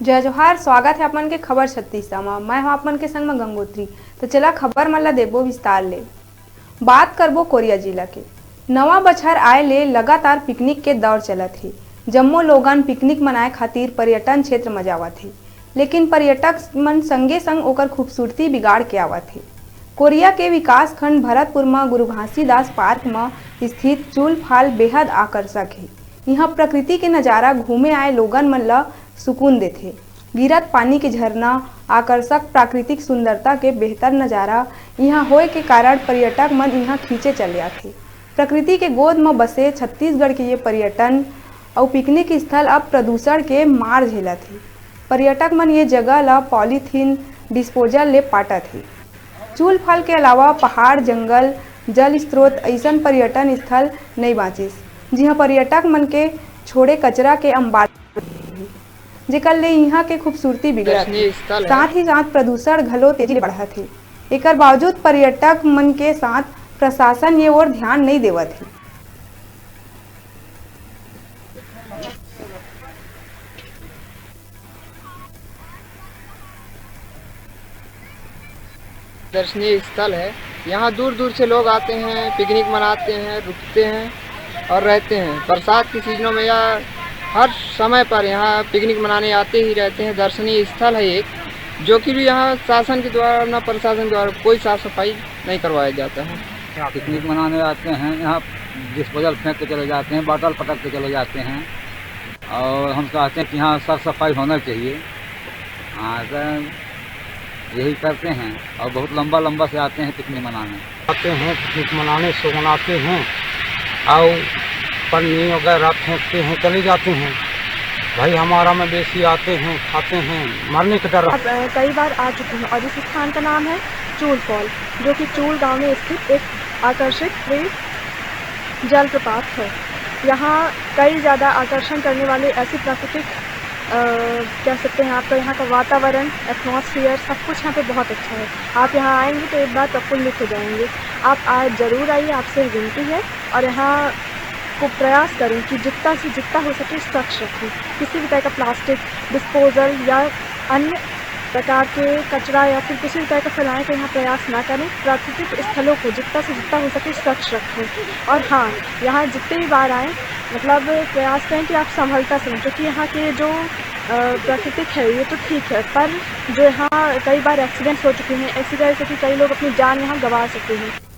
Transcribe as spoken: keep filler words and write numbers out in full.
जय जोहार, स्वागत हे आप मन के खबर छत्तीसा म। मैं हूं आप मन के संग म गंगोत्री। तो चला खबर मन ला देबो विस्तार ले। बात करबो कोरिया जिला के। नवा बछर आए ले लगातार पिकनिक के दौर चलत हे। जम्मो लोगन पिकनिक मनाए खातिर पर्यटन क्षेत्र म जावत हे, लेकिन पर्यटक मन संगे संग ओकर खूबसूरती बिगाड़ के आवत हे। कोरिया के विकासखंड भरतपुर म गुरु घासीदास पार्क म स्थित चूल फाल बेहद आकर्षक हे। इहां प्रकृति के नजारा घूमे आए लोगन मन ल सुकून देथे। गिरत पानी के झरना, आकर्षक प्राकृतिक सुंदरता के बेहतर नजारा इहां होए के कारण पर्यटक मन इहां खींचे चले आथे। प्रकृति के गोद म बसे छत्तीसगढ़ के ये पर्यटन अउ पिकनिक स्थल अब प्रदूषण के मार झेलत हे। पर्यटक मन ये जगह ल पॉलीथीन डिस्पोजल ले पाटत हे। चूल फाल के अलावा पहाड़, जंगल, जल स्रोत अइसन पर्यटन स्थल नइ बांचिस, जिहां पर्यटक मन के छोड़े कचरा के अंबार, जेकर ले इहां के खूबसूरती बिगड़त हे। दर्शनीय स्थल हे। साथ ही साथ प्रदूषण घलो तेजी ले बढ़त हे। एकर बावजूद पर्यटक मन के साथ प्रशासन ये ओर ध्यान नइ देवत हे। दर्शनीय स्थल है। यहाँ दूर दूर से लोग आते हैं, पिकनिक मनाते हैं, रुकते हैं और रहते हैं। बरसात की सीजनों में या हर समय पर यहाँ पिकनिक मनाने आते ही रहते हैं। दर्शनीय स्थल है एक, जो कि भी यहाँ शासन के द्वारा ना प्रशासन द्वारा कोई साफ सफाई नहीं करवाया जाता है। पिकनिक मनाने आते हैं, यहाँ डिस्पोजल फेंक के चले जाते हैं, बॉटल पटक के चले जाते हैं। और हम चाहते हैं कि यहाँ साफ सफाई होना चाहिए। हाँ, तो यही करते हैं और बहुत लंबा लंबा से आते हैं पिकनिक मनाने। आते हैं पिकनिक मनाने, सो मनाते हैं और पन्नी वगैरह फेंकते हैं, चले जाते हैं। भाई हमारा मवेशी आते हैं, खाते हैं, मरने का डर। अब, अ, कई बार आ चुके हैं और इस स्थान का नाम है चूल फॉल, जो कि चूल गांव में स्थित एक आकर्षक free जलप्रपात है। यहाँ कई ज़्यादा आकर्षण करने वाले ऐसे प्राकृतिक, अ, कह सकते हैं, आपका यहाँ का वातावरण, एटमॉस्फेयर, सब कुछ यहाँ पे बहुत अच्छा है। आप यहाँ आएंगे तो एक बार प्रफुल्लित हो जाएंगे। आप आ, ज़रूर आइए, आपसे विनती है। और यहाँ को प्रयास करें कि जितना से जितना हो सके स्वच्छ रखें। किसी भी तरह का प्लास्टिक डिस्पोजल या अन्य प्रकार के कचरा या फिर किसी भी तरह का फैलाने का यहाँ प्रयास ना करें। प्राकृतिक स्थलों को जितना से जितना हो सके स्वच्छ रखें। और हाँ, यहाँ जितने भी बार आएँ, मतलब, प्रयास करें कि आप संभलता से रहें, क्योंकि यहाँ के जो, अ, प्राकृतिक है, ये तो ठीक है, पर जो यहाँ कई बार एक्सीडेंट्स हो चुके हैं, ऐसी वजह से कि कई लोग अपनी जान यहाँ गंवा चुके हैं।